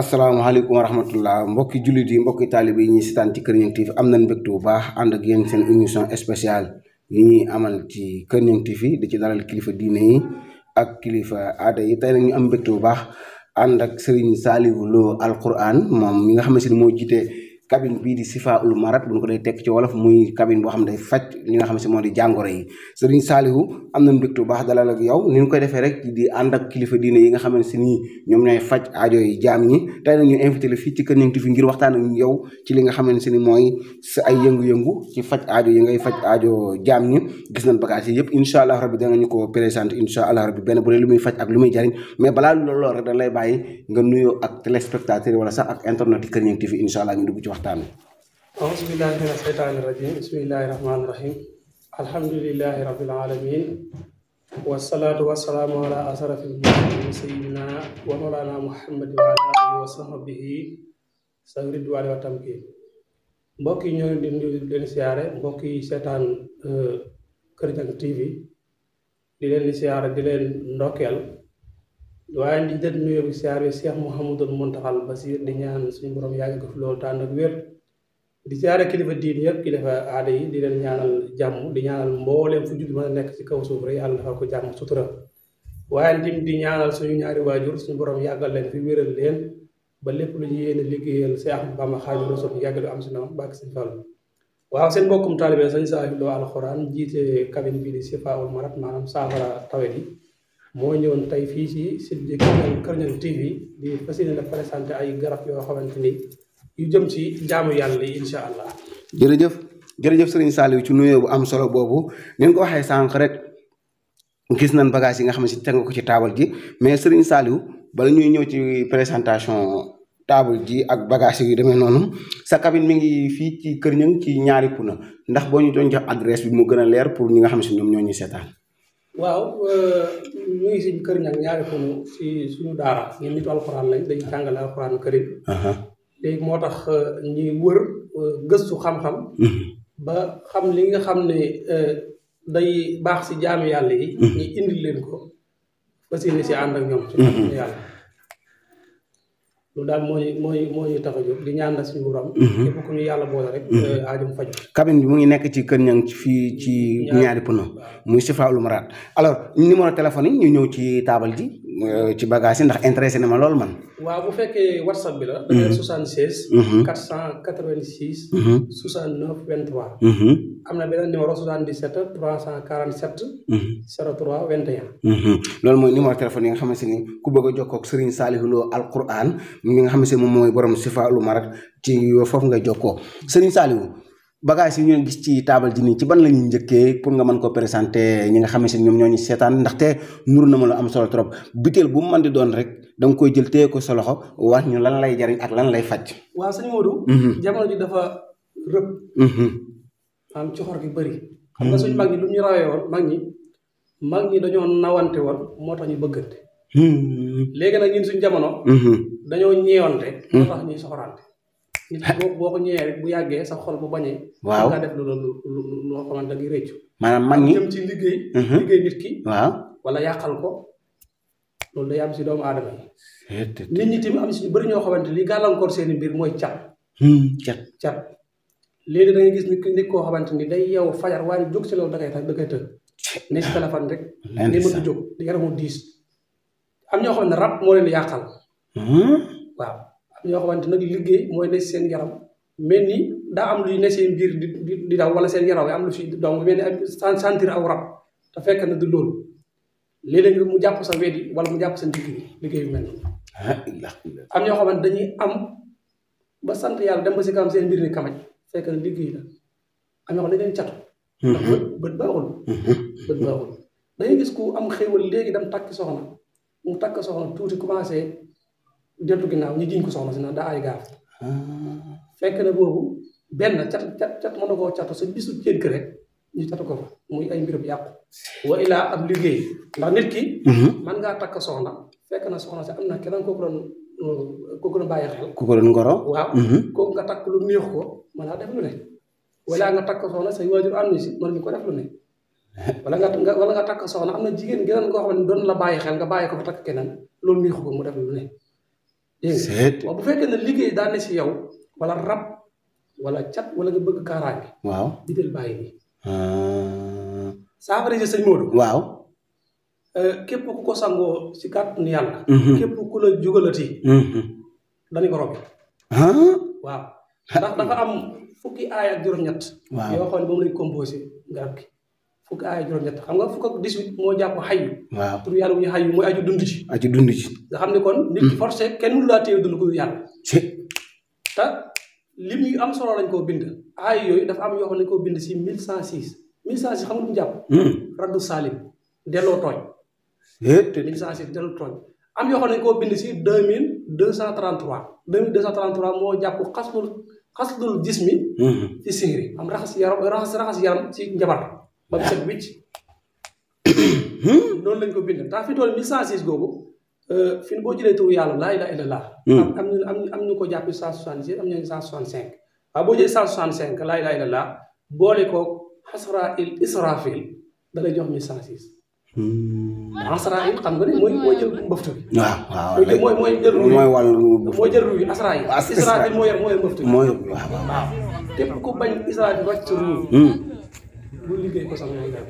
asalaamaaleykum wa rahmatullah mbokki jullit yi mbokki taalibe yi ñuy seetaan ci Kër Niang TV am nañ mbégte bu baax ànd ak yéen seen émission spéciale yi ñuy amal ci Kër Niang TV di ci dalal kilifa diine yi ak kilifa aada yi tey nag ñu am mbégte bu baax ànd ak Serigne Saliou Lo Alquran moom mi nga xamante ni moo jiite cabine bii di Sifaul Marat bu ñu ko day tekk ci wolof muy cabine boo xam ne day faj li nga xam ne si moo di jàngoro yi Serigne Saliou am nañ mbégte bu baax dalal ak yow ni ñu koy defee rek di ànd ak kilifa diine yi nga xam ne si nii ñoom ñooy faj aajo yi jaam ñi tey nag ñu invité la fii ci Kër Niang TV ngir waxtaan ak yow ci li nga xam ne si ni mooy sa ay yëngu-yëngu ci faj aajo yi ngay faj aajo jaam ñi gis nañ bagage yi yëpp incha allah rabbi danga ñu ko présenté incha allah rabbi benn bu ne lu muy faj ak lu muy jariñ mais balaa loolu rek dañ lay bàyyi nga nuyoo ak téléspectateurs yi wala sax ak internet yi Kër Niang TV incha allah ñu dugg ci waxtaan wi. auzu billahi mina shaytaani rajim bismillahi rahmaani rahim alhamdulillahi rabbil alamin wasalaatu wasalaamu ala asrafil mursalin sayyidina wa mawlana muhammad wa ala alihi wa sahbihi sa ridwaani wa tamkin mbokk yi ñoo ngi di leen siyaare mbokk yi seetaan Kër Niang TV di leen di siyaare di leen ndokkeel waaye di jël nuyoo bi siyaare Cheikh Mouhamadul Muntaxal Basir di ñaan suñu borom yàgg ko fi loolu tànn ak wér di siyaare kilifa diin yëpp kilifa aada yi di leen ñaanal jàmm di ñaanal mbooleem fu jug mën a nekk ci kaw suuf rek yàlla defal ko jàmm sutura waaye dim di ñaanal suñu ñaari waajur suñu borom yàggal leen fi wéral leen ba lépp lu ñu yéene liggéeyal Seex Ahmadu Bamba Xaadimu Rasuul yàgg lu am si noonu bàkk Sëñ Fallu waaw seen mbokkum taalibe Sëñ Saliou Lo Alquran jiite cabine bii di Sifaul Marat maanaam saafara tawet yi moo ñëwoon tey fii ci site bi Kër Niang TV di fas yéene la présenté ay garab yoo xamante ni yu jëm ci jaamu yàlla yi incha allah. jërëjëf Serigne Saliou ci nuyoo bu am solo boobu ni nga ko waxee sànq rek gis nañ bagage yi nga xam ne si teg nga ko ci taabal ji mais Serigne Saliou bala ñuy ñëw ci présentation taabal ji ak bagage yu demee noonu sa cabine mi ngi fii ci Kër Niang ci ñaari puna ndax boo ñu doon jox adresse bi mu gën a leer pour ñi nga xam ne si ñoom ñoo ñuy seetaan. waaw ñu ngi si Kër Niang ñaari puna si suñu daara ñun nitu alxuraan lañ dañuy jàngale alxuraan karim léegi moo tax ñuy wër gëstu xam-xam ba xam li nga xam ne day baax si jaamu yàlla yi ñu indi leen ko ba si ànd ak ñoom ci yàlla loolu daal moo ñu tax a jóg di ñaan la suñu borom képp ku ñu yàlla boole rek aajum faju cabine bi mu ngi nekk ci Kër Niang fii ci ñaari pono muy Sifaul Marat alors numéro téléphone yi ñu ñëw ci taabal ji ci bagage yi ndax intéressé na ma loolu man waaw bu fekkee whatsapp bi la da ngay 76 486 69 23 am na beneen numéro 77 347 03 21 loolu mooy numéro téléphone yi nga xamante ni ku bëgg a jokkoo ak Serigne Saliou Lo Alquran mi nga xamante ne moom mooy borom Sifaul Marat ci foofu ngay jokkoo Serigne Saliou bagage yi ñu gis ci taabal ji nii ci ban la ñuy njëkkee pour nga mën ko présenter ñi nga xamante ne ñoom ñoo ñu seetaan ndaxte nur na ma lu am solo trop butéel bu mu mën di doon rek da nga koy jël téye ko sa loxo wax ñu lan lay jariñ ak lan lay faj. waaw sëñ Modou. jamono ji dafa rëb. am coxor gi bëri. xam nga suñ mag ñi lu ñu rawee woon mag ñi dañoo nawante woon moo tax ñu bëggante. léegi nag ñun suñ jamono. dañoo ñeewante. moo tax ñuy soxorante. nit boo ko ñëwee rek bu yàggee sa xol bu bañee. waaw nga def lu loo xamante ne rëccu. maanaam mag ñi jëm ci liggéey nit ki. waaw wala yàqal ko loolu day am si doomu aadama yi. nit ñi tamit am si ñu bëri ñoo xamante li gàllankoor seen i mbir mooy cat. cat léegi da ngay gis nit koo xamante ni day yeewu fajar waaye jóg si loolu da koy tëj. ne si téléphone rek. day mën a jóg di yaramu diis. am ñoo xamante ne rab moo leen di yàqal. waaw. ñoo xamante nag liggéey mooy ne seen yaram mel ni daa am luy ne seen biir di daw wala seen yaram am lu si donc mel ni sentir aw rab te fekk na du loolu léeg-léeg mu jàpp sa wet yi wala mu jàpp sa ndigg bi liggéey bi mel noonu am ñoo xamante dañuy am ba sant yàlla dem ba si kanam seen mbir ni kamaj fekk na liggéey la am ñoo xam ne dañ leen catu ndax bët baaxul dañuy gis ku am xéwal léegi dem takk soxna mu takk soxna tuuti commencé deltu ginnaaw ñu jiñ ko soxna si na daa ay gaaf fekk na boobu benn cat mën na koo catu sa bisu jënk rek ñu catu ko fa muy ay mbirum yàqu wa ilaa ab liggéey ndax nit ki man ngaa takk soxna fekk na soxna si am na keneen kooku doon bàyyi xel ku ko doon ngoro waaw kooku nga takk lu neex ko mën naa def lu ne wala nga takk soxna say waajur am na si mën ñu ko def lu ne wala nga takk soxna am na jigéen geneen koo xam ne doon la bàyyi xel nga bàyyi ko fa takk keneen loolu neexu ko mu def lu ne dégg nga bu fekkee ne liggéey daan ne si yow wala rab wala cat wala nga bëgg kaaraange. waaw bitel bàyyi nii. saafara si sëñ Modou. waaw. képp ku ko sangoo si kàttanu yàlla. képp ku la jugalati. dañu ko robi. waaw ndax dafa am fukki aay ak juróom-ñett. waaw yoo xam ne moom lañ composé garab gi. fukki aay ak juróom-ñett xam nga fukk ak 18 moo jàpp xayu. waaw tur yàlla bu ñu xayu mooy aju dund ci. aju dund ci. nga xam ne kon nit ki forcé kenn mënu laa téye dund ko yàlla. te lim yu am solo lañ koo bind. aay yooyu dafa am yoo xam ne lañ koo bind si 1106. 1106 xam nga lu mu jàpp. raddu salim delloo tooñ. 1106 delloo tooñ. am yoo xam ne lañ koo bind si 2233. 2233 moo jàpp xasdul jismi. ci sihri am raxas yaram ci njabar. ba mu set wicc noonu lañ ko bind tax fi toll 1106 googu fi boo jëlee turu yàlla laa ilaaha illallaah am ñu ko jàpp 166 am ñu 165 waaw boo jëlee 165 laa ilaaha illallaah boole ko xasrail israfil da lay jox 1106 xasrail xam nga ne mooy jël mbëftu bi waaw mooy jël ru mooy jël ru bi asrail israfil moo yor mbëftu bi waaw képp ku bañ israfil wàcc ru bu liggéey ko sax mooy dem.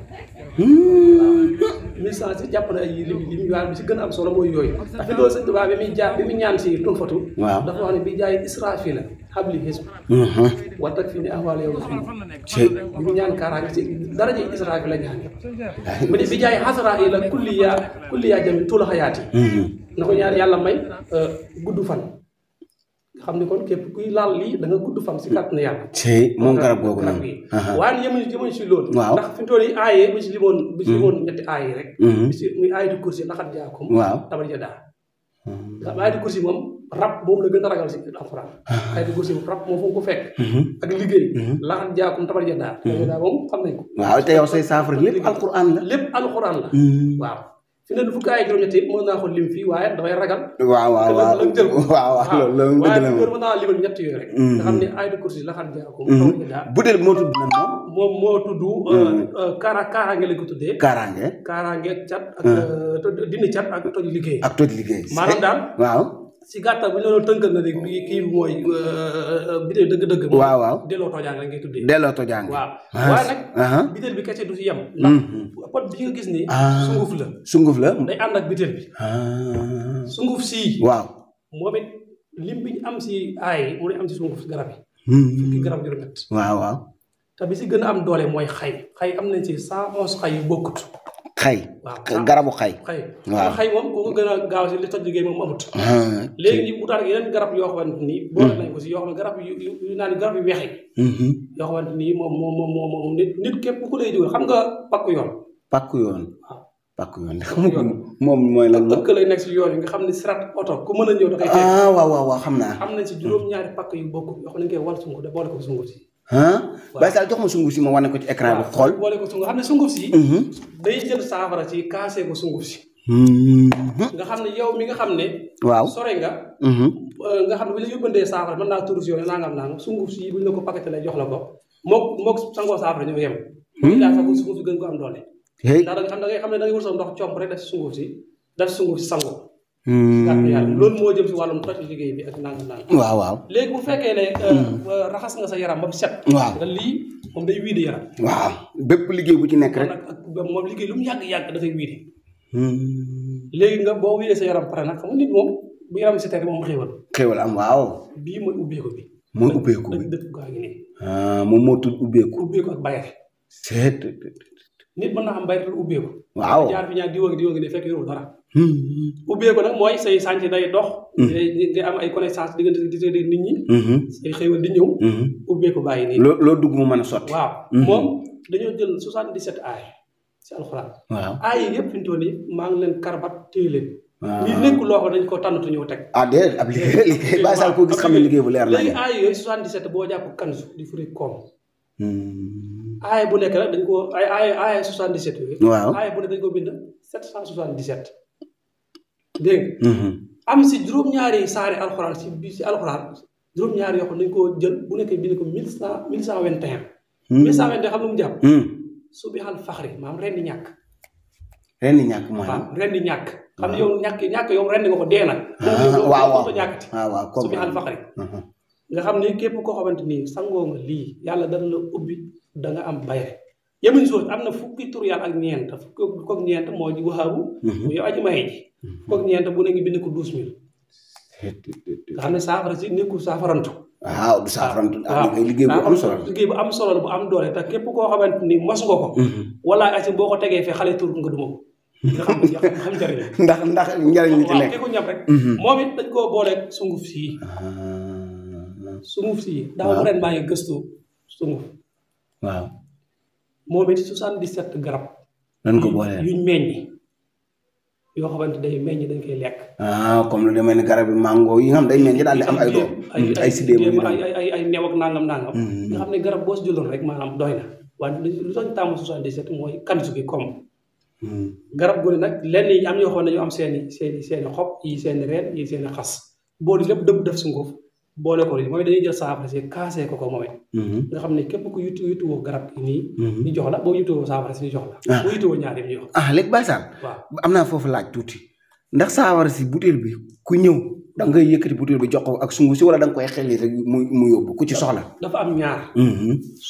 message yi jàpp na ay lim bi si gën a am solo mooy yooyu. ndax fi loolu sëñ Tuubaa bi muy ñaan si tunfatu. waaw dafa wax ne bi jaay israfila xabli xisb. wala fii ne ahwaale yow fii. bi mu ñaan kaaraange si dara ji israfila ñaan. mu ne bi jaay xasraila kulliya jami tuula xayaati. na ko ñaan yàlla may gudd fan. xam ne kon képp kuy laal lii da nga gudd fan si kàttanu yàlla. moom garab googu noonu. waaye yemuñu si loolu. waaw ndax fi mu toll nii aaye bi si limoon ñetti aaye rek. muy aaye du kursi laxat jaakum. waaw tabar ja daa. ndax aaye du kursi moom rab moom la gën a ragal si alxuraan. aaye du kursi moom rab moom fu mu ko fekk. ak liggéey. laxat jaakum tabar ja daa. tabar ja daa moom xam nañ ko. waaw te yow say saafara lépp alxuraan la. lépp alxuraan la. waaw. fi ne fukki aay juróom-ñett yëpp mën naa ko lim fii waaye damay ragal. waaw loolu dëgg la moom mën naa limal ñett yooyu rek. nga xam ne aay de kursi la xam jaakum. budeel moo tudd nan moom moo tudd. kaaraange lañ ko tuddee. kaaraange cat ak dindi cat ak toj liggéey. ak toj liggéey. maanaam daal waaw. si gàttal bu ñu doon tënkal na léegi kii bi mooy bideel dëgg-dëgg. waaw delloo tojaange lañ koy tuddee. delloo tojaange waaw. waaye nag bideel bi kese du si yem. ndax pot bi nga gis nii. sunguf la. sunguf la day ànd ak bideel bi. sunguf sii. waaw moom it lim bi ñu am si aay mu ne am si sunguf garab yi. fukki garab juróom-ñett. waaw. te bi si gën a am doole mooy xay am nañ si 111 xay yu bokkut. xay garabu xay. waaw xay moom ku ko gën a gaaw si li toj liggéey moom amut. léegi ñu utaat yeneen garab yoo xamante ni boole nañ ko si yoo xam ne garab yu naan garab yu weex yi. yoo xamante ni moom nit képp ku lay jógal xam nga pakku yoon. waaw pakku yoon moom mooy lan la. ëkk lay nekk si yoon yi nga xam ne sirat oto ku mën a ñëw da koy fekk. waaw xam naa. am nañ si juróom-ñaari pakk yu bokk yoo xam ne dañ koy wal sunguf de boole ko sunguf si. Baye Sall jox ma sunguf si ma wane ko ci écran bi xool. boole ko sunguf xam ne sunguf si. day jël saafara si kaasee ko sunguf si. nga xam ne yow mi nga xam ne. waaw sore nga. nga xam ne bu ñu la yóbbantee saafara mën naa turu si yow nangam sunguf si bu ñu la ko paqueté lay jox la ko mook sangoo saafara ñoo yem. bu ñu daal sax sunguf si gën ko am doole. ndax da ngay xam ne da ngay wut sa ndox comp rek def si sunguf si sangoo. loolu moo jëm si wàllum toj liggéey bi ak nangam. waaw léegi bu fekkee ne raxas nga sa yaram ba mu set. waaw nga lii moom day wiide yaram. waaw bépp liggéey bu ci nekk rek. moom liggéey lu mu yàgg dafay wiide. léegi nga boo wiidee sa yaram pare nag xam nga nit moom bu yaram si teg moom xéewal am waaw. bii mooy ubbeeku bi. mooy ubbeeku bi dëkk gaa ngi nii. moom moo tudd ubbeeku. ubbeeku ak bayre. nit mën naa xam bayre ubbeeku. waaw jaar fi ñaar diwa ngi ne fekk yorul dara. ubbeeku nag mooy say sànc day dox. ngay am ay connaissance diggante nit ñi. say xéewal di ñëw. ubbeeku bàyyi nii. loo dugg mu mën a sotti. waaw moom dañoo jël 77 aay si alxuraan. waaw aay yi yëpp fi mu toll nii maa ngi leen karbat téye leen. li nekk loo xam dañ ko tànnatu ñëw teg. déedéet ab liggéey Baye Sall koo gis xam ne liggéey bu leer la. léegi aay yooyu 77 boo jàpp kanzu di furi koom. aay bu nekk rek dañ ko aay 77 yooyu. waaw aay bu nekk dañ ko bind 777. dégg nga. am si juróom-ñaari saari alxuraan si alxuraan juróom-ñaari yoo xam dañ koo jël bu nekkee bind ko 1121. 1121 xam lu mu jàpp. subihal faxri maanaam ren di ñàkk. ren di ñàkk mooy waaw ren di ñàkk. xam ne yow ñàkk yow ren nga ko dee na. waaw ko ñàkkati. waaw su bi al faqri nga xam ne képp koo xamante ni sangoo nga lii yàlla dana la ubbi da nga am bayre yemuñ soos am na fukki tur yàlla ak ñeent fukki koog ñeent moo ji waxaabu mu yow aji maye ji koog ñeent bu ne ngi bind ko 12000 nga xam ne saafara si nekkul saafarantu waaw du saafarantu liggéey bu am solo liggéey bu am solo bu am doole te képp koo xamante ni mos nga ko wala asi boo ko tegee fee xale tur nga duma ko nga xam njëriñ ndax njëriñ li ci nekk ki ko ñam rek moom it dañ koo booleeg sunguf sii daaw ren maa ngi gëstu sunguf waaw moom it 77 garab dañ ko boole yuñ meññi yoo xamante day meññ dañ koy lekk comme lu demee ni garab yi mango yi nga xam day meññ daal di am ay doom ay sidéem ay new ak nangam nga xam ne garab boo si jëloon rek maanaam doy na waaye lu tax ñu tàmm 77 mooy kansu gi comme garab gu ne nag lenn yi am ñoo xam ne dañoo am seeni xob yi seeni reen yi seeni xas boole lépp dëbb def si nguuf boole ko mooy dañuy jël saafara si kaasee ko moom it nga xam ne képp ku yutuwoo garab yi nii ñu jox la boo yutuwoo saafara si ñu jox la boo yutuwoo ñaar yi ñu jox léegi Baye Sarr waaw am naa foofu laaj tuuti ndax saafara si butéel bi ku ñëw da ngay yëkkati butéel bi jox ko ak sunguf si wala da nga koy xelli rek mu yóbbu ku ci soxla dafa am ñaar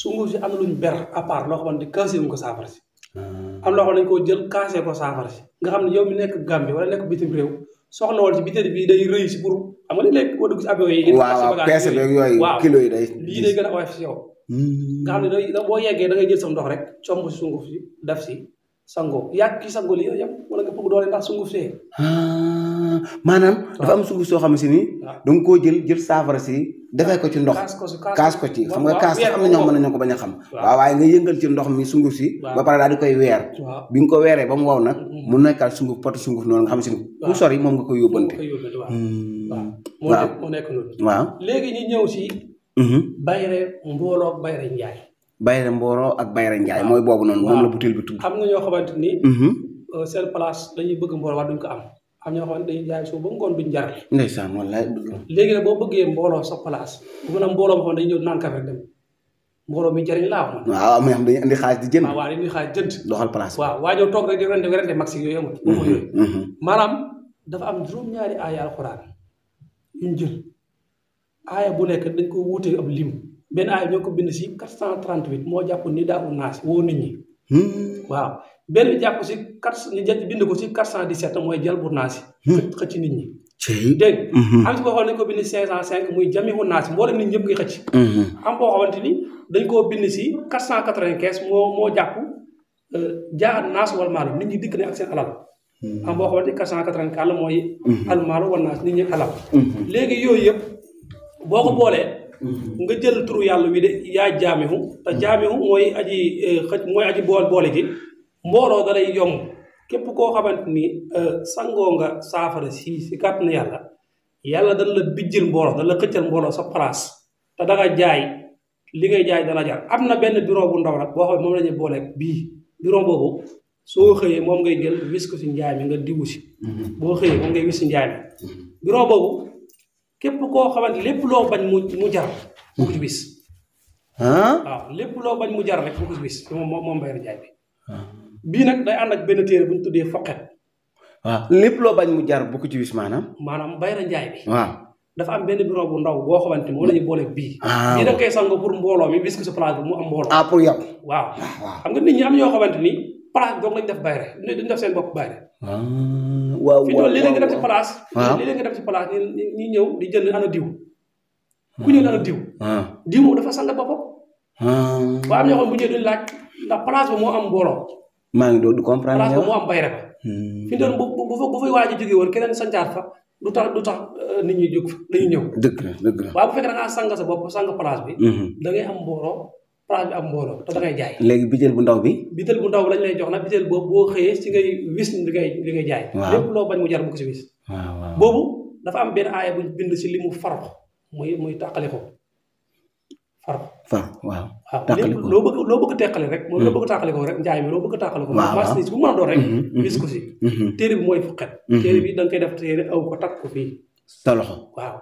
sunguf si am na luñ ber à part loo xamante kaasee wuñ ko saafara si am loo xam ne dañ koo jël kaasee ko saafara si nga xam ne yow mi nekk Gambie wala nekk bitim réew soxla woon ci bitéel bi day rëy si pour xam nga léegi boo dugg si avion yi waaw peese beeg yooyu kilo yi day lii day gën a oyof si yow nga xam ne da boo yeggee da ngay jël sam ndox rek comb si sunguf si def si sangoo yàgg ki sangoo lii yëpp wala nga bëgg doole ndax sunguf see maanaam dafa am sunguf soo xam ne si ni danga koo jël saafara si defee ko ci ndox kaas ko ci xam nga kaas sax am na ñoo mën nañu ko bañ a xam waaw waaye nga yëngal ci ndox mi sunguf si ba pare daal di koy weer bi nga ko weeree ba mu wow nag mu nekkaat sunguf potu sunguf noonu nga xam si ni ku sori moom nga koy yóbbante waaw moo nekk noonu waaw léegi ñu ñëw si bayre mbooloo bayre njaay bayre mbooloo ak bayre njaay mooy boobu noonu moom la butéel bi tudd am na ñoo xamante ni seen place dañuy bëgg mbooloo waaye duñ ko am ñoo xamante dañuy jaay suuf ba ngoon duñ jar ndeysaan wallaay léegi nag boo bëggee mbooloo sa place bu mën a mbooloo boo xam ne dañuy ñëw naan kafe dem mbooloo mi jariñ laa wax waaw am na xam dañuy indi xaalis di jënd waaw dañuy xaalis jënd doxal place waaw waa ñëw toog rek di werante maxi yooyu amut yooyu maanaam dafa am juróom-ñaari aaya alxuraan yuñ jël aaya bu nekk dañ ko wuute ab lim benn aaya ñoo ko bind si 438 moo jàpp ni daa u naas woo nit ñi waaw benn bi jàpp si 4 ñu bind ko si 417 mooy jël bu naas xëcc nit ñi dégg am si boo xam ne dañ ko bind 505 muy jamihu naas mboolem nit ñëpp ngay xëcc am boo xamante ni dañ koo bind si 495 moo jàpp jaa naas wal maalu nit ñi dikk ne ak seen alal am boo xamante ni 484 la mooy almaalu wal naas nit ñi alal léegi yooyu yëpp boo ko boolee nga jël turu yàlla wi de yaa jaamihu te jaamihu mooy aji xëj mooy aji boole ji mbooloo da lay yomb képp koo xamante ni sangoo nga saafara si kàttanu yàlla dana la bijjil mbooloo dana la xëccal mbooloo sa place te da nga jaay li ngay jaay dana jar am na benn bureau bu ndaw nag boo xam moom la ñuy booleeg bii bureau boobu soo xëyee moom ngay jël wis ko si njaay mi nga diwu si boo xëyee moom ngay wis si njaay mi bureau boobu képp koo xamante lépp loo bañ mu jar bu ko ci bis waaw lépp loo bañ mu jar rek bu ko ci bis moom bayra njaay bi bii nag day ànd ak benn téere bu ñu tuddee foqet waaw lépp loo bañ mu jar bu ko ci bis maanaam bayra njaay bi waaw dafa am benn bureau bu ndaw boo xamante moom la ñu booleeg bii bii da koy sango pour mbooloo mi bis ko sa place bi mu am mbooloo pour yow waaw xam nga nit ñi am ñoo xamante ni place bi doog lañ def bayre duñ def seen bopp bayre waaw fi doon léeg-léeg nga def ci place léeg-léeg nga def ci place ñi ñëw di jënd ana diw ku ñëw ana diw moom dafa sang boppam waaw am ñoo xam bu ñëwee duñ laaj ndax place ba moo am mbooloo maa ngi doon du comprendre place ba moo am bayre ba fi doon bu fay waa ji jógee woon keneen sancaat fa du tax nit ñi jóg fa dañuy ñëw dëgg la waaw bu fekkee da ngaa sang sa bopp sang place bi da ngay am mbooloo place bi am mbooloo te da ngay jaay léegi bitéel bu ndaw bi bitéel bu ndaw bi lañ lay jox nag bitéel boobu boo xëyee si ngay wis li ngay jaay lépp loo bañ mu jar bu ko si wis boobu dafa am benn aaya buñ bind si li mu farq muy tàqale ko waaw lépp loo bëgg teqale rek moom loo bëgg tàqale ko rek njaay mi loo bëgg tàqale ko marchandise bu mën a doon rek wis ko si téere bi mooy fuqet téere bi da nga koy def téere aw ko takk ko fii sa loxo waaw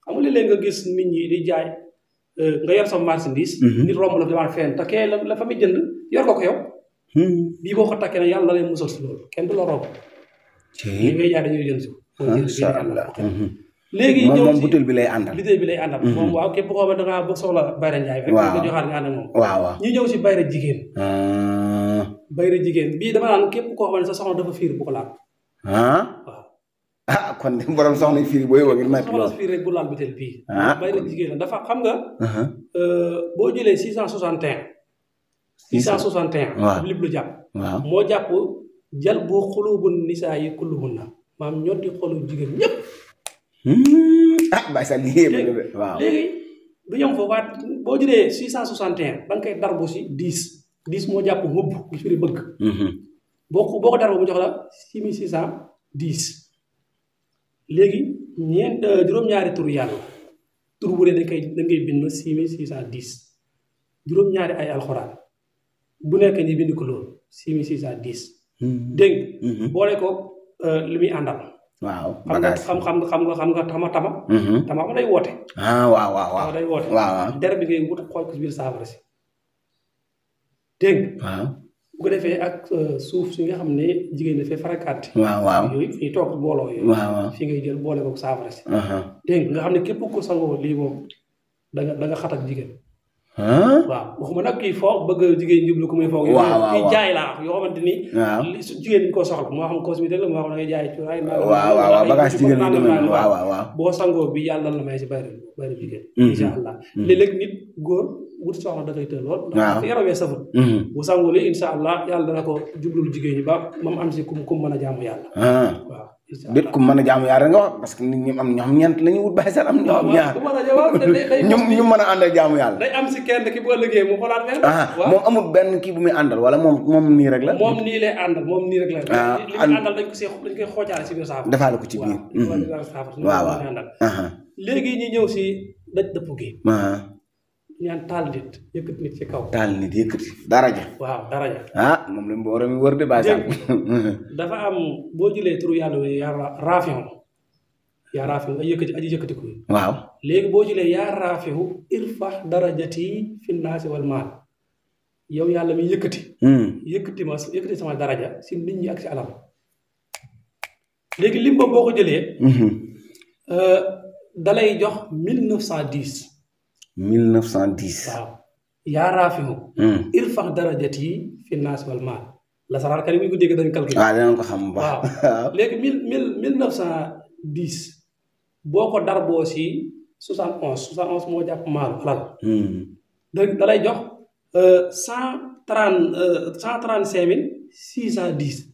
xam nga léeg-léeg nga gis nit ñi di jaay nga yor sa marchandise nit romb la demaan fenn te kee la fa muy jënd yor ko yow bii boo ko takkee ne yàlla la lay musal si loolu kenn du la romb li ngay jaay dañuy jënd si macha allah léegi moom butéel bi lay àndal moom waaw képp koo xam ne dangaa bëgg soxla bayra njaay rek nga joxaat nga ànd ak moom waaw ñu ñëw si bayra jigéen bayra jigéen bii dama naan képp koo xam ne sa soxla dafa fiir bu ko laal waaw kon de borom soxla fiir booy woo ngir may soxla fiir rek bu laal butéel bii bayra jigéen la dafa xam nga boo jëlee 661 661 lépp lu jàpp moo jàpp jal boo xulubu nisaa yi kulluhunna maam ñoo di xolu jigéen ñëpp bàyyi sa liggéey waaw léegi du yem foofu waat boo jëlee 661 da nga koy darbu si 10 moo jàpp mëbb gi firi bëgg boo ko darbu mu jox la 6610 léegi juróom-ñaari tur yàlla tur bu dee da ngay bind 6610 juróom-ñaari ay alxuraan bu nekk ñi bind ko loolu 6610 dégg boole ko li muy àndal waaw xam nga tama tama day woote waaw day woote waaw der bi ngay wut xooj ko si biir saafara si dégg waaw bu ko defee ak suuf si nga xam ne jigéen dafay farakaat waaw yooyu fi toog booloo yooyu fi ngay jël boole ko saafara si dégg nga xam ne képp ko sangoo lii moom da nga xat ak jigéen waaw waxuma nag kii foog bëgg jigéen jublu ko muy foog kii jaay laa yoo xamante ni li su jigéen ñi ko soxla moo xam cosmétique la moo xam da ngay jaay cuuraay waaw bagage jigéen ñi demee waaw boo sangoo bi yàlla la may si bayra jigéen insha allah léeg-léeg nit góor wut soxla da koy tël lool ndax yarawee safut bu sangoo li insha allah yàlla dana ko jublul jigéen ñi ba moom am si kum mën a jaamu yàlla waaw déet ku mën a jaamu yàlla nga wax parce que nit ñi am ñoo xam ñeent la ñu wut bàyyi sax am ñoo xam ñaar ñu mën a àndal jaamu yàlla day am si kenn ki bu ëllëgee mu xoolaat benn moom amul benn kii bu muy àndal wala moom nii rek la moom nii lay àndal moom nii rek la li muy àndal dañ koy xoocaale si biir saafara defaale ko ci biir waaw léegi ñu ñëw si daj dëpp gi ñaan taal nit yëkkati nit ci kaw taal nit yëkkati daraja waaw daraja moom la mbooloo mi wër de bàyyi sax dafa am boo jëlee turu yàlla yaa raafihu ay yëkkati aji yëkkati ko waaw léegi boo jëlee yaa raafihu irfax darajati fi naasi wal maal yow yàlla mi yëkkati sama daraja si nit ñi ak si alal léegi lim ba boo ko jëlee dalay jox 1910 waaw yaa raafihu irfax darajati fi naasi wal maal la saraar kan yi bu ñu ko dégg dañ calculé danañ ko xam waaw léegi 1910 boo ko darboo si 71 moo jàpp maalu alal da lay jox 135 610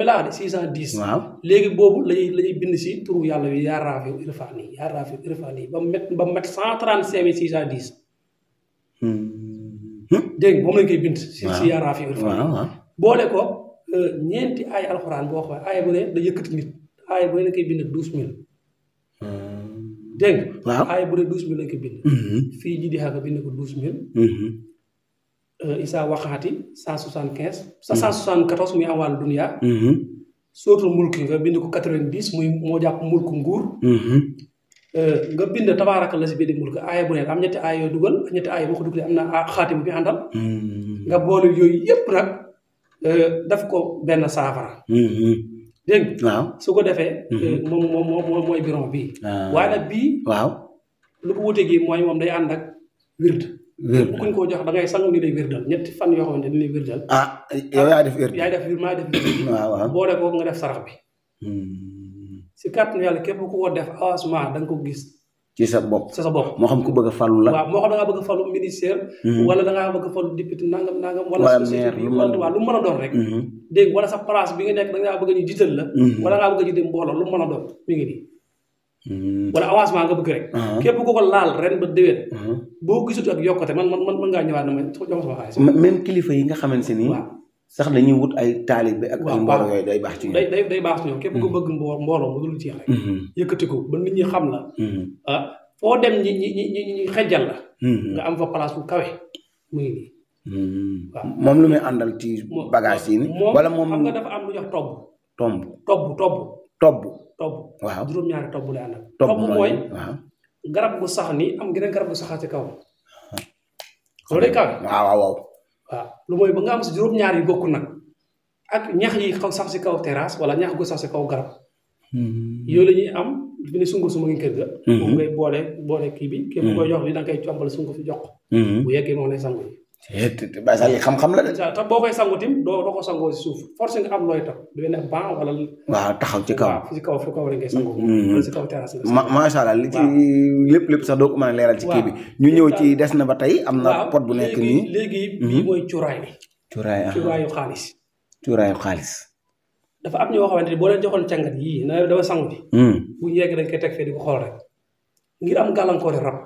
laa de 610 waaw léegi boobu lañuy bind si turu yàlla bi yaa raafiu irfaani ba mu met 135 610 dégg moom lañ koy bind si yaa raafiu irfaani boole ko ñeenti ay alxuraan boo xoolee aaya bu ne da yëkkati nit aaya bu ne dañ koy bind 12000 dégg aaya bu ne 12000 lañ koy bind fii ji di xaaka bind ko 12000 Isa waxaati 175 174 muy awal dunya sootul mulki nga bind ko 90 muy moo jàpp mulku nguur nga bind tabaaraka la si biir mulk aaya bu ne am ñetti aaya yoo dugal ñetti aaya boo ko dugalee am na xaatim bi àndal nga boole yooyu yëpp nag daf ko benn saafara dégg waaw su ko defee moom mooy biron bii waaye nag bii waaw lu ko wute gi mooy moom day ànd ak wird bu kuñ ko jox da ngay sangu ni lay wirdal ñetti fan yoo xamante ni lay wirdal yow yaa def wird yaay def wir maa def wird waaw boole ko nga def sarax bi si kàttanu yàlla képp ku ko def avancement da nga ko gis ci sa bopp moo xam ku bëgg a falu la waaw moo xam da ngaa bëgg a falu ministère wala da ngaa bëgg a falu député nangam wala société bi wala lu mën a doon rek dégg wala sa place bi nga nekk da ngaa bëgg ñu jiital la wala ngaa bëgg ñu dem mbooloo lu mën a doon mi ngi nii wala avancement nga bëgg rek képp ku ko laal ren ba déwén boo gisatu ak yokkate man ngaa ñëwaat na ma jox ma sama xaalis même kilifa yi nga xamante ni sax dañuy wut ay taalibe ak ay mbooloo yooyu day baax ci ñoom day baax ci ñoom képp ku bëgg mbooloo mu dul ci rek yëkkati ko ba nit ñi xam la foo dem ñi xejjal la nga am fa place bu kawe mu ngi nii waaw moom lu muy àndal ci bagage yi ni wala moom xam nga dafa am lu jox tobb waaw juróom-ñaari tobb lay àndal tobb mooy garab gu sax ni am geneen garab gu saxaat ci kaw loolu day kawe waaw lu mooy ba nga am si juróom-ñaar yi bokk nag ak ñax yi xaw sax si kaw terrasse wala ñax gu sax si kaw garab yooyu la ñuy am fi ne sunguf su ma ngi kër ga moom ngay boole kii bi képp koy jox bi da nga koy compal sunguf jox ko bu yeggee moom lay sangu yi ba sa li xam-xam la de te boo koy sangu tim doo ko sangoo si suuf force nga am looy tax du benn ban wala waaw taxaw ci kaw si kaw fu kaw rek ngay sangu si kaw terrasse macha allah li ci lépp sax doo ko mën a leeral ci kii bi ñu ñëw ci des na ba tey am na pot bu nekk nii léegi bii mooy cuuraay bi cuuraayu xaalis dafa am ñoo xamante ni boo leen joxoon càngat yii na dafa sangu bi bu ñu yegg dañ koy teg fee di ko xool rek ngir am gàllankoori rab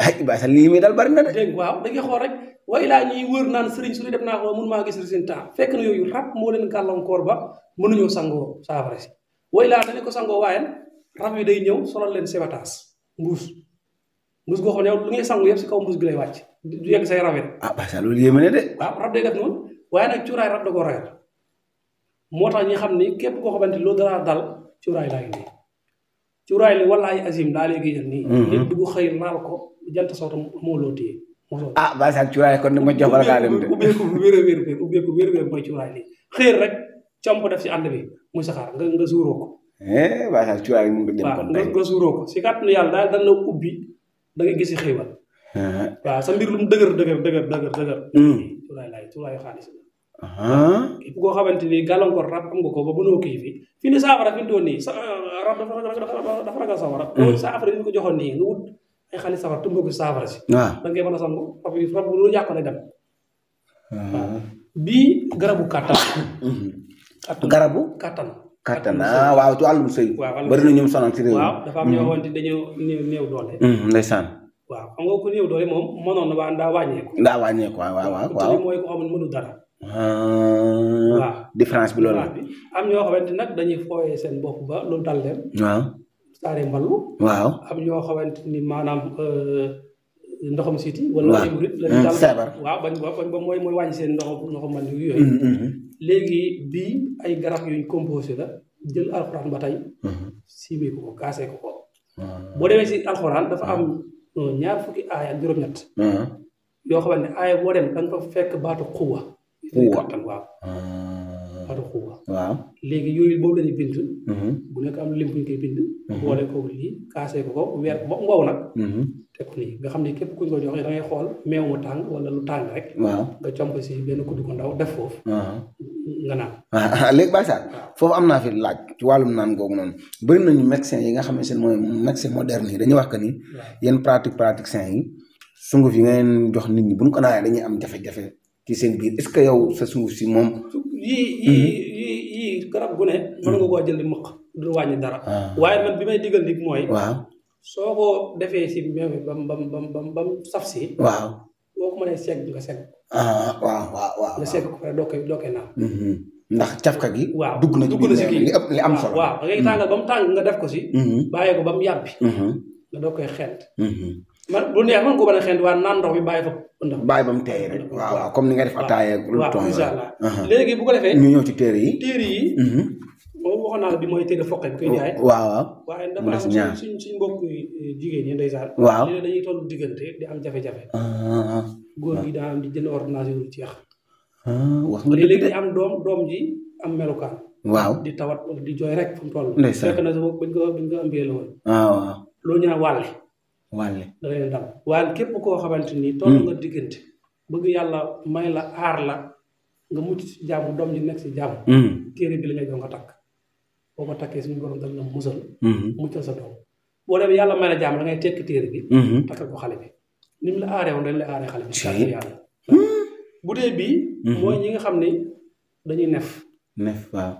ay ba sa lii mi dal bari na de dégg waaw da ngay xool rek way laa ñuy wër naan sëriñ su def naa ko mun maa gis résultat fekk na yooyu rab moo leen gàllankoor ba mënuñoo sangoo saafara si way laa dañu ko sangoo waaye rab yi day ñëw solal leen sebataas mbuus goo xam ne yow lu ngay sangu yëpp si kaw mbuus gi lay wàcc du yegg say rawet ba sa loolu yéeme na de waaw rab day def noonu waaye nag cuuraay rab da koo ragal moo tax ñi xam ni képp koo xamante loolu dara dal cuuraay laa ngi nii cuuraay li wallaahi azim daa léegi jël nii nit dugg xëy laal ko jant sootam moo loo téye ba sa cuuraay kon ni ma jox bala kaa dem de ubbeeku wér mooy cuuraay li xëy rek comp def si ànd bi muy saxaar nga suuroo ko ba sa cuuraay mu ngi dem kon tey nga suuroo ko si kàttanu yàlla daal dana ubbi da nga gis si xëywal waaw sa mbir lu mu dëgër cuuraayu xaalis képp koo xamante ni gàllankoor rab am nga ko ba mënoo kii fi ni saafara fi mu toll nii rab dafa ragal sawara saafara yi ñu ko joxoon nii nga wut ay xaalis safara tëmb ko saafara si da ngay mën a sangu rab lu yàq lay dem waaw bii garabu kàttan kàttan waaw ci wàllum sëy bari na ñoom sonal ci réew waaw dafa am ñoo xamante dañoo néew doole ndeysaan waaw xam nga ko néew doole moom mënoon na waa daa wàññeeku waaw mooy ko xam ne mënu dara waaw différence bi loolu la am ñoo xamante nag dañuy fooyee seen bopp ba loolu dal leen waaw saare mballu waaw am ñoo xamante ni maanaam ndoxam siti wala murit lañu dal feebar waaw bañ ba mooy wàññi seen ndoxam man yooyu léegi bii ay garab yuñ composé la jël alxuraan ba tey simee ko kaasee ko boo demee si alxuraan dafa am ñaar fukki aaya ak juróom-ñett yoo xamante ne aaya boo dem da nga fa fekk baatu xuwa kattan waaw baatu xuwa waaw léegi yooyu boobu lañuy bind bu nekk am lim buñ koy bind boole ko lii kaasee ko weer ba ngow nag teg ko nii nga xam ne képp kuñ ko joxe da ngay xool meew mu tàng wala lu tàng rek waaw nga comp si benn kuddu ko ndaw def foofu nga naan léegi Baye Sarr foofu am naa fi laaj ci wàllum naan googu noonu bëri nañu médecin yi nga xam ne seen mooy médecin moderne yi dañuy wax que ni yenn praticiens yi sunguf yi ngeen jox nit ñi bu ñu ko naanee dañuy am jafe-jafe ci seen biir est-ce que yow sa sunguf si moom yii garab gu ne mën nga koo jël di maq du wàññi dara waaye man bi may digal nit mooy waaw soo ko defee si meew bi bam saf si waaw boo ko mënee segg nga segg waaw nga segg ko pare doo koy naan ndax cafka gi waaw dugg na ci biir li am solo waaw da ngay tàngal ba mu tàng nga def ko si bàyyi ko ba mu yàbbi nga doo koy xent man bu neex man ko mën a xent waa naan ndox bi bàyyi fa ndox bàyyi ba mu teey rek waaw comme ni nga def ataaya lu toon incha allah léegi bu ko defee ñu ñëw ci téere yi moom waxoon naa la bi mooy téere foqe bi koy jaay waaw waaye dafa am suñ mbokk jigéen ñi ndeysaan waaw léegi dañuy toll diggante di am jafe-jafe góor gi daa am di jënd ordonnance yu jeex wax nga léegi day am doom ji am melukaan waaw di tawat di jooy rek fu mu toll ndeysaan fekk na sa bopp bañ ko ëmbee la woon waaw loolu ñu naan wàlle da leen dal waaye képp koo xamante ni toll nga diggante bëgg yàlla may la aar la nga mucc si jàmm doom ji nekk si jàmm téere bi la ngay jox nga takk boo ko takkee suñu borom dal na musal muccal sa doom boo demee yàlla may la jàmm da ngay tekki téere bi takkal ko xale bi ni mu la aaree woon dañ la aaree xale bi kàttan yàlla bu dee bii mooy ñi nga xam ni dañuy nef waaw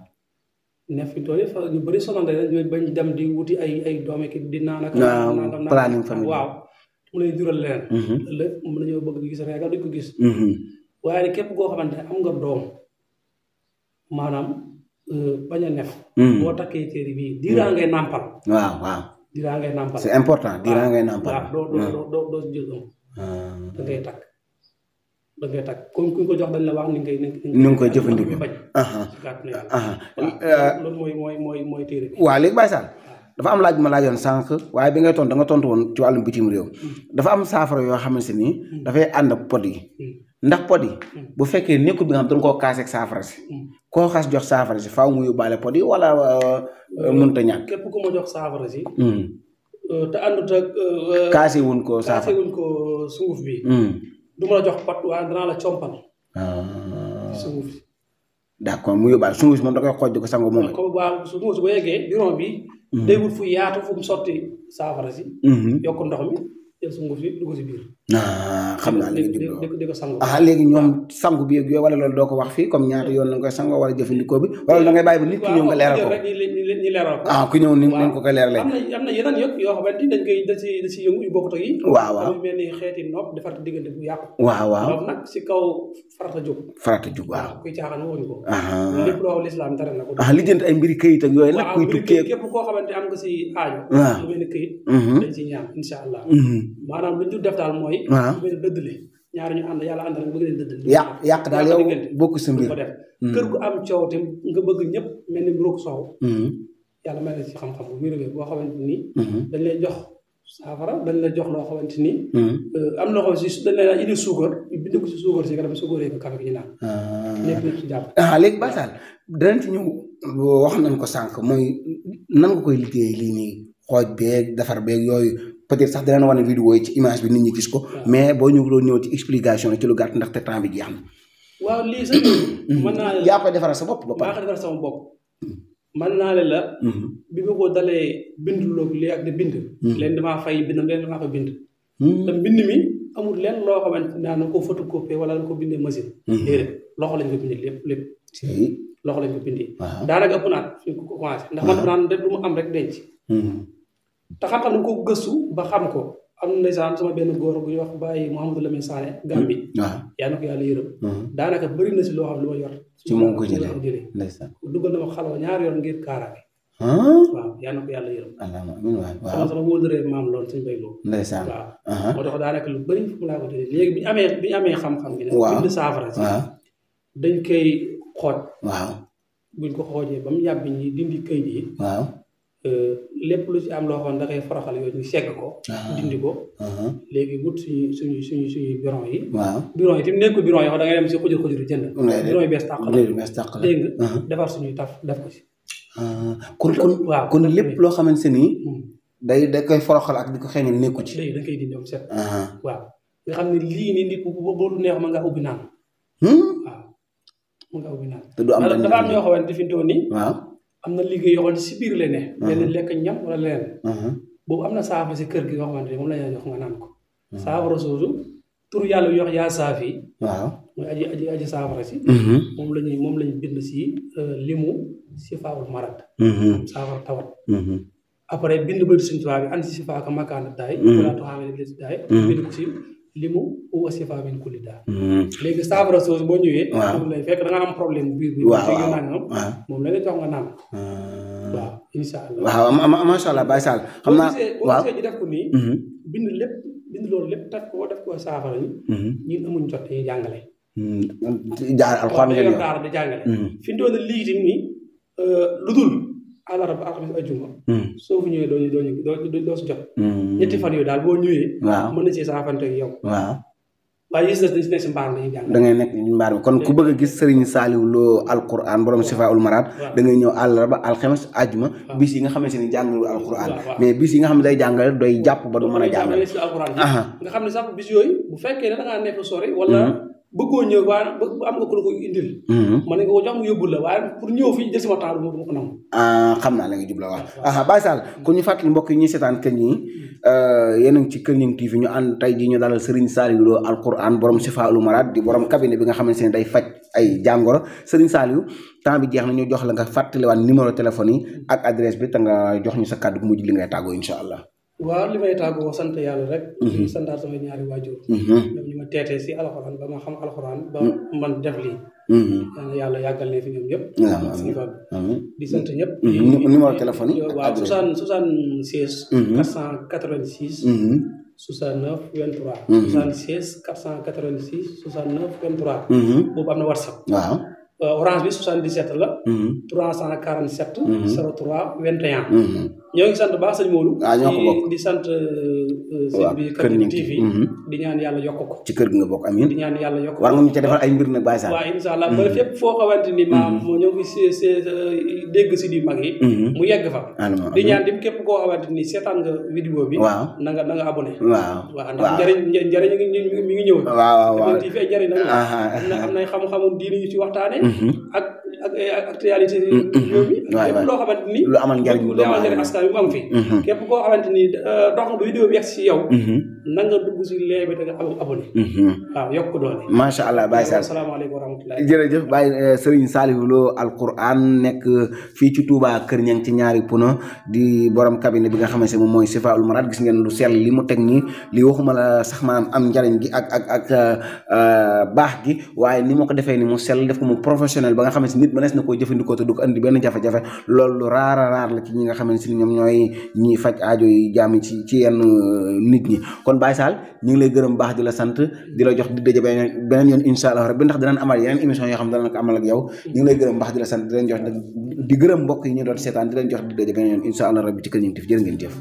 nef fi tool yi fa ñu bëri sonal dañ bañ dem di wuti ay doomi ki di naan ak planning famille waaw mu lay jural leen ëllëg mën nañoo bëgg di gis régal duñ ko gis waaye képp koo xamante ne am nga doom maanaam bañ a nef boo takkee téere bii diiraa ngay nàmpal waaw diiraa ngay nàmpal c'est important diiraa ngay nàmpal waaw doo jël da ngay takk comme kuñ ko jox dañ la wax ni nga koy jëfandikoo bañ loolu mooy téere bi waaw léegi Baye Sarr dafa am laaj bu ma laajoon sànq waaye bi ngay tontu da nga tontu woon ci wàllum bitim réew dafa am saafara yoo xamante ni dafay ànd ak pot yi ndax pod yi bu fekkee nekkul bi nga xam dañ koo kaase ak saafara si koo xas jox saafara si faaw mu yóbbaale pod yi wala mënut a ñàkk. képp ku ma jox saafara si. te àndut ak. kaase wuñ ko saafara kaase wuñ ko sunguf bi. du ma la jox pot waaye danaa la compal. sunguf si. d'accord mu yóbbaale sunguf si moom da koy xooj di ko sango moom. waaw sunguf si bu yeggee biron bi. day wut fu yaatu fu mu sotti saafara si. yokk ndox mi jël sunguf si dugg si biir. xam naa léegi di ko sango. léegi ñoom sangu bi yooyu wala loolu doo ko wax fii comme ñaata yoon la nga koy sangoo wala jëfandikoo bi wala da ngay bàyyi ba nit ki ñëw nga leeral ko. ñi leeral ko. ku ñëw ni nañ ko koy leeralee. am na yeneen yëpp yoo xamante ni dañ koy da si yëngu yu bokkut ak yi. waaw mel ni xeeti nopp defar diggante bu yàqu. waaw nopp nag si kaw farata jóg. waaw kuy caaxaan waxuñu ko. lépp loo xam lislaam tere na ko. lijjanti ay mbiri këyit ak yooyu nag. kuy tukkee képp koo xamante am nga si aajo. lu mel ni këyit. dañ si ñaan incha allah. maanaam lu ñu def daal mooy. lu mel ni dëddale ñaari ñu ànd yàlla ànd rek bëgg leen dëddale. yàq daal yow bokk sa mbir ko def kër gu am coow te nga bëgg ñëpp mel ni mbiru soow. yàlla may na ci xam-xam bu wér boo xamante ni. dañ lay jox saafara dañ lay jox loo xamante ni. am na loo xam si dañ lay indi suukar bind ko si suukar si nga dem suukaree ko kafe gi ñu naan. nekk ci jàpp. léegi Baye Sall danañ ci ñëw wax nañ ko sànq mooy nan nga koy liggéeyee lii nii xooj beeg defar beeg yooyu peut-être sax dinañ wane vidéo yi ci image bi nit ñi gis ko. mais boo ñu doon ñëw ci explication ci lu gàtt ndaxte temps bi jeex na. waaw lii sax mën naa yaa koy defaral sa bopp ba pare. maa koy defaral sama bopp. mën naa la. bi ma ko dalee binduloo lii ak di bind. leen damaa fay bindam leen damaa ko bind. te mbind mi amul leen loo xamante ne na ko photocopier wala na ko bindee machine. déedéet loxo lañ ko bindee lépp. loxo lañ ko bindee. daanaka ëpp naat fi ko commencé. ndax man naan du mu am rek denc. te xam-xam dañ ko gëstu ba xam ko am na ndeysaan sama benn góor bu ñuy wax Baye Mouhamadou Lamine Sané Gambi. yaa na ko yàlla yërëm. daanaka bëri na si loo xam lu ma yor. ci moom ko jëlee ndeysaan duggal na ma xalwa ñaari yoon ngir kaaraange. waaw yaa na ko yàlla yërëm. waaw sama wóolëree maam loolu suñu bay loolu. ndeysaan waaw moo tax daanaka lu bëri fu mu laa ko jëlee léegi bi ñu amee xam-xam bi. waaw bind saafara si. dañ koy xooj. waaw buñ ko xoojee ba mu yàbbi ñi dindi këyit yi. waaw lépp lu ci am loo xam da koy faraxal yooyu ñu segg ko. dindi ko. léegi wut suñu biron yi. waaw biron yi tamit nekkul biron yoo xam da ngay dem si xujur jënd. biron yi bees tàq la dégg nga defar suñuy taf def ko si. kon lépp loo xamante ni. da koy faraxal ak di ko xeeñal nekku ci. léegi da koy dindi am set. waaw nga xam ne lii nii nit bu lu neex ma nga ubbi naan. waaw ma nga ubbi naan. te du am dafa am ñoo xamante fi mu toll nii. waaw. am na liggéey yoo xamante si biir la ne. lenn lekk ñam wala leneen. boobu am na saafara si kër gi yoo xamante ne moom la ñu jox nga naan ko. saafara soosu tur yàlla yu wax yaa saafi. waaw mooy aji saafara si. moom lañu bind si limu si faawul marat. saafara tawat. après bind ba suñu tubaab bi andi si faaka makaana daay. wala toxaame ne si daay. bind ko si limu uwa si faa min kulli daa. léegi saafara soosu boo ñëwee. moom lay fekk da nga am problème biir bi. moom la nga jox nga naan. waaw incha allah. waaw macha allah Baye Sall. xam naa boo gisee ñu def ko nii. bind loolu lépp def ko saafara ñi. ñun amuñ jot dañuy jàngale. jaar alxuraan ngeen yor daara di jàngale. fi mu doon lii tamit nii lu dul àllarba alxames ajjuma. soo fi ñëwee doo si jot. ñetti fan yooyu daal boo ñëwee. waaw mën na see saafante ak yow. waaw. waaye yées dañ si nekk si mbaar mi dañuy jàng. da ngay nekk mbaar mi kon ku bëgg a gis Serigne Saliou Lo alquran borom Sifaul Marad. da ngay ñëw àllarba alxames àjjuma. bis yi nga xamante ni jàngalu alquran. mais bis yi nga xam ne day jàngale doy jàpp ba du mën a jàngale. nga xam ne sax bis yooyu bu fekkee ne da ngaa nekk sori wala. bëggoo ñëw waaye am nga ku la ko indil. mën nga ko jox mu yóbbul la waaye pour ñëw fii jël sama temps du ma ko nangu. xam naa la nga jubla wax. Baye Sall kon ñu fàttali mbokk yi ñuy seetaan kër ñi yéen a ngi ci Kër Gningue TV ñu ànd tey jii ñu dalal Serigne Saliou Lo alquran borom Sifaul Marad di borom cabinet bi nga xamante ne day faj ay jàngoro Serigne Saliou temps bi jeex na ñu jox la nga fàttaliwaat numéro téléphone yi ak adresse bi te nga jox ñu sa kàddu gu mujj li ngay tàggoo incha allah. waaw li may tàggoo sant yàlla rek. di santaat sama ñaari waajur. ñoom ñu ma teetee si alxuraan ba ma xam alxuraan ba man def lii. yàlla yàggal ne fi ñoom ñëpp. di sant ñëpp. numéro téléphone yi. waaw 76. 486. 69 23. 76 486 69 23. boobu am na WhatsApp. waaw. orange bi 77 la. 347. 03 21. ñoo ngi sant baax sëñ Modou. ñoo ko bokk di sant sëñ bi Kër Ñang TV. di ñaan yàlla yokk ko. ci kër gi nga bokk amiin. di ñaan yàlla yokk ko war nga ñu ca defal ay mbir nag Baye Sall. waaw incha allah ba fépp foo xamante ni maam ñoo ngi dégg si di mag yi. mu yegg fa. di ñaan dim képp koo xamante ni seetaan nga vidéo bi. waaw na nga abonné. waaw ndax njëriñ mi ngi ñëw. waaw TV ay njëriñ nag. am na xam-xamu diine yu ci waxtaane ak actualité réew mi. képp loo xamante ni lu amal njëriñ askan wi mu am fi. képp koo xamante ni dox nga ba vidéo bi yegg si yow. na nga dugg si lee bi te nga abonné. waaw yokk doole. macha allah Baye Sall asalaamaaleykum wa rahmatulah. jërëjëf Baye Serigne Saliou Lo Alquran nekk fii ci Touba Kër Ñang ci ñaari puno di borom cabinet bi nga xamante ne moom mooy Sifaul Marad gis ngeen lu sell li mu teg nii li waxuma la sax maanaam am njariñ gi ak baax gi waaye ni ma ko defee ni mu sell def ko mu professionnel ba nga xamante ni nit mënees na koo jëfandikoo te du ko andi benn jafe-jafe loolu lu raar la ci ñi nga xamante ni ñoom ñooy ñiy faj aajo yi jaam ci yenn nit ñi kon Baye Sall ñu ngi lay gërëm baax di la sant di la jox di daje beneen yoon incha allah rabbi ndax dinañ amal yeneen émission yoo xam ne danañ ko amal ak yow ñu ngi lay gërëm baax di la sant di leen jox di gërëm mbokk yi ñu doon seetaan di leen jox di daje beneen yoon incha allah rabbi ci Kër Ñang TV jërë ngeen jëf